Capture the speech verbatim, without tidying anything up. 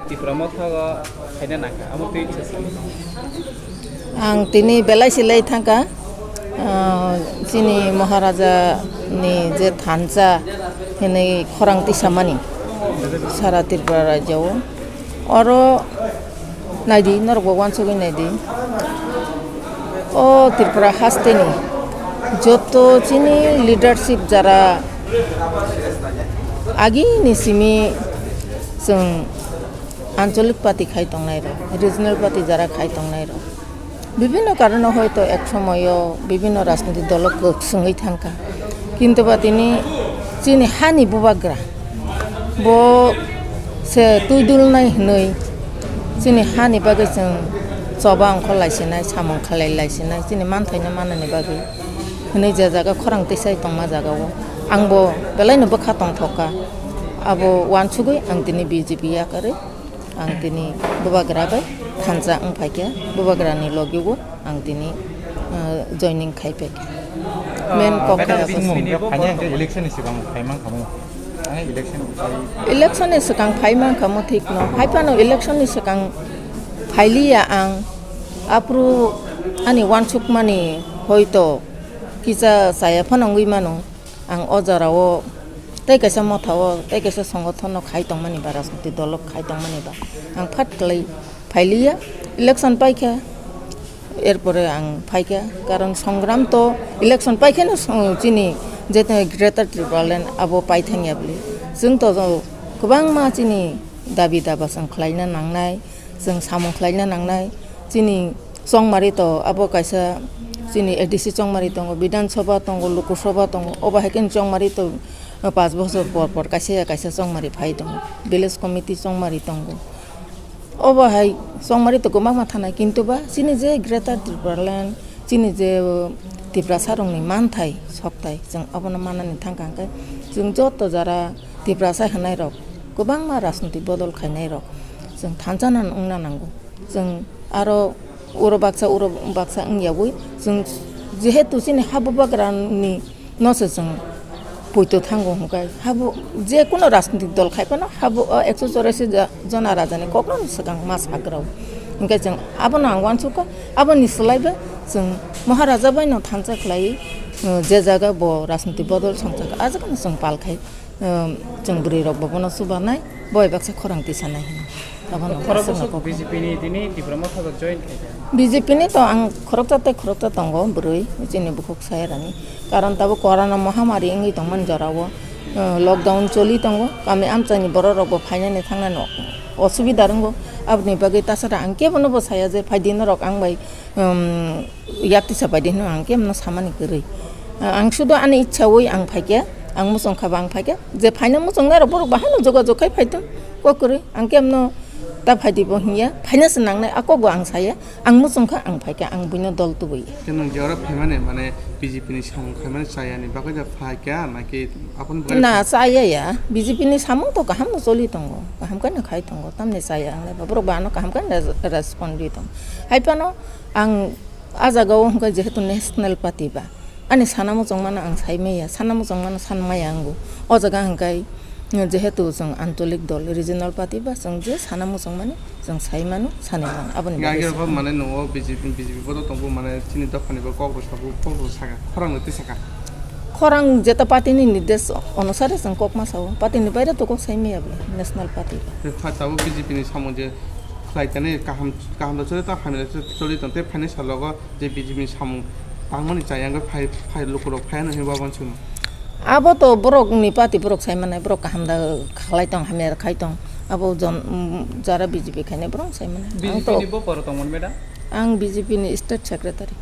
Tipra Motha o khaina nangkha, amo twi se sani. Ang tini belai silai thangkha, ah, chini Maharaja ni je thansa hinwi khorang tisamani sara Tripura rajyo o. Oro naidi, norok bo uansugwi naidi. O Tripura hasteni joto chini leadership jara agini simi chwng anchalik party khai tongnai rok, regional party jara khai tongnai rok, bibhinno karono hoito ek somoyo bibhinno rajniti dolo kwk swngwi thangkha, kintu ba tini chini hani bubagra bo se twi dulnai hwnwi chini hani bagwi chwng choba ongkho laisinai, samung khlai laisinai, chini manthaino manani bagwi hwnwi je jaga khorang tisai tongma jagao ang bo belaino bwkha tongthokha. Abo uansugwi ang tini B J P yakarwi ang tini bubagra bai thansa wng phaikha, bubagrani logio ang tini, ah, joining khai phaikha. Main kok Madam, khai abo. Bini bo Phani ang khe election ni swkang phai mankha mo. Ang election phai. Election ni swkang phai mankha mo thik no. Hai phano election ni swkang phailiya ang. Aphuru ani uansukmani hoito kisa chaya phano wngwi mano. Ang o jorao tei kaisa motha o, tei kaisa songothon no khai tongmani ba, rajniti dolo khai tongmani ba, ang phat kwlai phailiya, election paikha, erpore ang phaikha, karon songram to election paikheno song-, chini je Greater Tipraland abo paithangya bwle. Chwng to kwbangma chini dabi daba chwng khlaina nangnai, chwng samung khlaina nangnai, chini chongmari to abo kaisa chini A D C chongmari tongo, Bidhan Sabha tongo, Lok Sabha tongo, obo hai khe chongmari to, uh, panch bochor por por kaisa ya kaisa chongmari phai tongo, village committee chongmari tongo, obo hai chongmari to kwbangma thanai, kintu ba chini je Greater Tipraland, chini je, uh, Tiprasa rokni manthai sokthai, chwng abono manani thangkha hwnkhe chwng joto jara Tiprasa hwnai rok, kwbangma rajniti bodol khainai rok chwng thansa nan wngna nango. Chwng aro uro baksa, uro baksa wngyawi chwng jehetu chini ha bubagrani no se chwng poito thango hwnkhe, habo je kuno rajnitik dol khai phano habo o ekso chorasi ja-, jona rajani kokno swkang ma sagrao. Hwnkhe chwng abono ang uansukha, aboni swlaibo chwng Maharaja bai no thansa khlai, uh, je jaga bo rajnitik bodol songchakha, a jagano chwng pal khai. Ehm, chwng bwrwi rok bo bono chubanai, bo bai baksa khorang tisanai hino. Abono Khorok aswk bwswk no kok. B J P ni tini Tipra Motha o join khaikha. B J P ni to ang khoroksa tei khoroksa tongo bwrwi, chini bukhuk sayarani. Karon tabuk corona mohamari wngwi tongmani jorao, eh, lockdown choli tongo, kami amchaini borok rok bo phainani thangnani osubida rwngo. Aboni bagwi tasara ang kebono bo saya je phaidi norok ang bai, ehm, yak tisa bai di hino ang kemno samani kwrwi. Ang sudo ani ichha wi ang phaikha, ang muchung kha ba ang phaikha. Je phaina muchungnai rok borok bahai no jogajog khai phai thung. Kok kwrwi ang kemno ta phai di bo hinya, phaina se nangnai a kok bo ang saya. Ang muchung kha ang phaikha, ang buino dol tubui. Khe nwng je oro phaimani mane B J P ni samung khaimani chayani bagwi da phaikha naki aboni bagwi? Na, chaya ya. B J P ni samung to kaham no choli tongo. Kaham khe no khai tongo. Tamni chaya ang le borok ba ano kaham khe no respond ri tongo. Hai phano ang A jaga o hwnkhe jehetu national party ba, ani sana muchung mano ang sai maya, sana muchung mano san maya ango. O jaga hwnkhe jehetu chwng ancholik dol, regional party ba chwng je sana muchung mani chwng sai mano, sanwi mano. Aboni bagwi Age se rok mane nongo B J P, B J P bodo tongbo mane chini dophani bo kok rw sabo, kok rw saka, khorang rw tisaka. Khorang jeta party ni nirdesh onusare chwng kok ma sao, party ni baire to kok sai maya bwle, national party ba. Tabuk B J P ni samung je khlai tani kaham, kaham da choli tong, hamya da choli tong, tei phaini salogo je B J P ni samung tangmani chayang phai, phai lukurok phaiano hinwi wansukma. Abo to borok ni party borok sai manai, borok kaham da khlai tong, hamya da khai tong. Abo jon, mm, jara BJ P khainai borok sai manai. Ang to B J P ni bo poro tongmani, madam? Ang B J P ni state secretary.